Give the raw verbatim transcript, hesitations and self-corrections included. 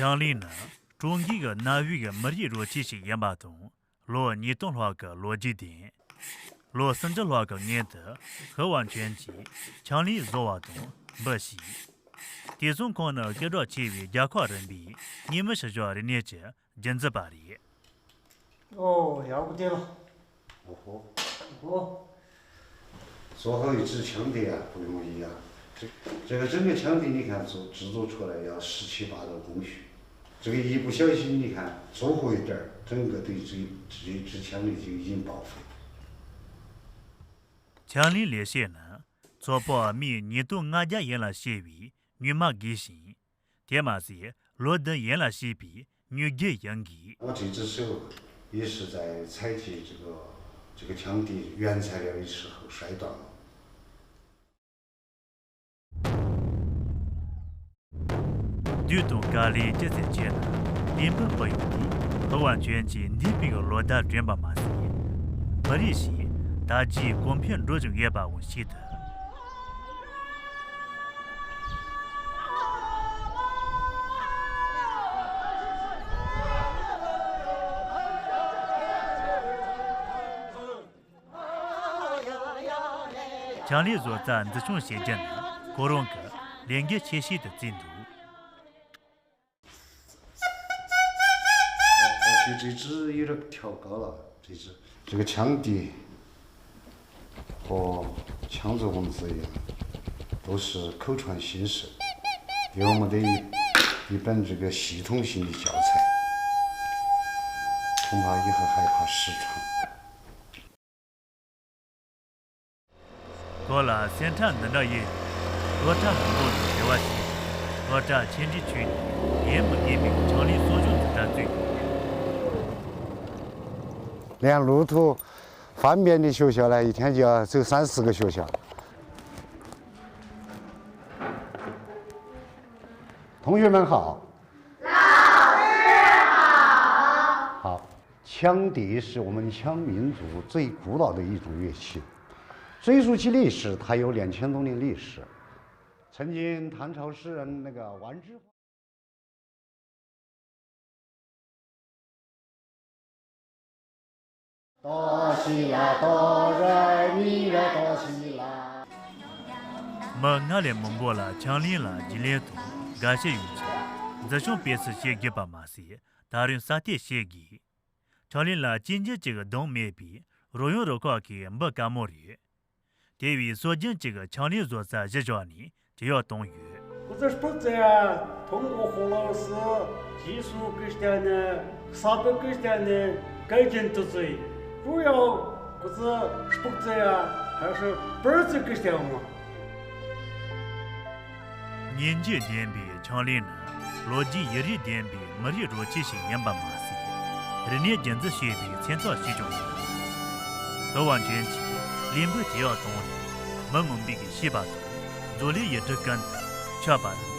ཆང་ལིན་ནི་ཀྲུང་གོའི་གནའ་བོའི་མི་རིགས་རུ་ཆེན་ཞིག་ཡིན་པ་དང་། ལོ་ཉིས་སྟོང་ལྷག་གི་ལོ་རྒྱུས་ལྡན། ལོ་སུམ་ཅུ་ལྷག་གི་སྔོན་དུ་ཧི་ཝང་ཆོན་གྱིས་ཆང་ལིན་བཟོ་བ་དང་འབུལ་ཞིང་། དེ་མཚུངས་ཁོང་ནི་སྐད་གྲགས་ཆེ་བའི་རྒྱལ་ཁབ་རིམ་པའི་རྙིང་མ་ཞིབ་འཇུག་རིག་གནས་ཀྱི་རྒྱུན་འཛིན་པ་རེད། ཨོ་ཡག་པོ་བསྡད་ལ། 哦吼。 ཨོ། 做好一支枪的呀，不容易呀。这这个整个枪的，你看做制作出来要十七八个工序，这个一不小心，你看做坏一点儿，整个的这这支枪的就已经报废了。 ཆང་ལིན་ལེགས་བཤད་ནི་ཚོགས་པ་མིས་ཉིས་སྟོང་ལྔ་བརྒྱ་ཡན་ལ་བྱས་པའི་སྨྱུག་མ་དགོས་ཤིང་། དེ་མ་ཟད་ལོ་བདུན་ཡན་ལ་བྱས་པའི་སྨྱུག་རྒྱུ་ཡང་དགོས། 我这只手也是在采集这个这个枪的原材料的时候摔断了。 དུས་དང་བཀའ་ལས་ཅི་ཙམ་བྱས་ན་ལིན་པུ་འབུལ་ཡོང་དུས་ཧི་ཝང་ཆོན་གྱིས་འདས་པའི་ལོ་ཟླ་དྲན་པ་མ་ཟད། མི་རིགས་ཤིག་དར་རྒྱས་གོང་འཕེལ་འགྲོ་བཞིན་ཡོད་པའང་ཤེས་ཐུབ། ཆང་ལིན་བཟོ་རྩལ་འཛིན་སྐྱོང་བྱེད་རྒྱུ་ནི་ཁོ་རང་གི་ལས་འགན་ཆེ་ཤོས་དུ་བརྩིས་འདུག། 哦，这这只有点跳高了，这只。这个枪的，哦，枪子、弓子一样，都是口传心授，给我们的一一本这个系统性的教材，恐怕以后还怕失传。 ཁོ་ལ་སེམས་ཁྲལ་འདི་འདྲ་ཡོད། སློབ་གྲྭ་མང་པོ་ནས་འབྲེལ་བ་བྱས། སློབ་གྲྭ་ཆེ་འབྲིང་ཁྱོན་ནས་ཡིན་མི་དགོས་པའི་ཆང་ལིན་གསོ་སྐྱོང་འཛིན་གྲྭ་བཙུགས་ཡོད། 连路途方便的学校呢，一天就要走三四个学校。同学们好。老师好。好。 羌笛是我们羌民族最古老的一种乐器，追溯其历史，它有两千多年历史。曾经唐朝诗人那个王之樊 མི་སྔར་ལས་མང་པོ་ལ་ཆང་ལིན་ལ་རྒྱུས་ལོན་དང་དགའ་ཞེན་ཡོང་ཆེད་འཛིན་སྐྱོང་སྤེལ་གསུམ་བྱེད་དགོས་པ་མ་ཟད། ད་རུང་གསར་གཏོད་བྱེད་དགོས། ཆང་ལིན་ལ་གཅིན་སྙི་གཅིག་གདོང་མེད་པའི་རོལ་དབྱངས་རུ་ཁག་གི་འབུ་དཀར་མོ་རེད། དེ་བས་སྲོལ་རྒྱུན་གཅིག་ཆང་ལིན་བཟོ་རྩལ་གཞི་བཞག་ནས་ཇེ་ཡག་གཏོང་ཡོད། 我在北京啊，通过洪老师技术给点呢，设备给点呢，改进自己。主要不是北京啊，还是本子给点嘛。 སྙན་འཇེབས་ལྡན་པའི་ཆང་ལིན་ནི་ལོ་རྒྱུས་ཡུན་རིང་ལྡན་པའི་མི་རིགས་རུ་ཆེན་ཞིག་ཡིན་པ་མ་ཟད། རིག་གནས་རྒྱུན་འཛིན་བྱེད་པའི་མཚོན་རྟགས་ཤིག་ཀྱང་ཡིན། ཧི་ཝང་ཆོན་གྱིས་ལིན་པུ་ཇེ་ཡག་གཏོང་ནས་མི་མང་པོ་གིས་ཤེས་པ་དང་། མཛོད་ལས་ཡི་གེ་ཀུན་ཏུ་ཁྱབ་པ་དང་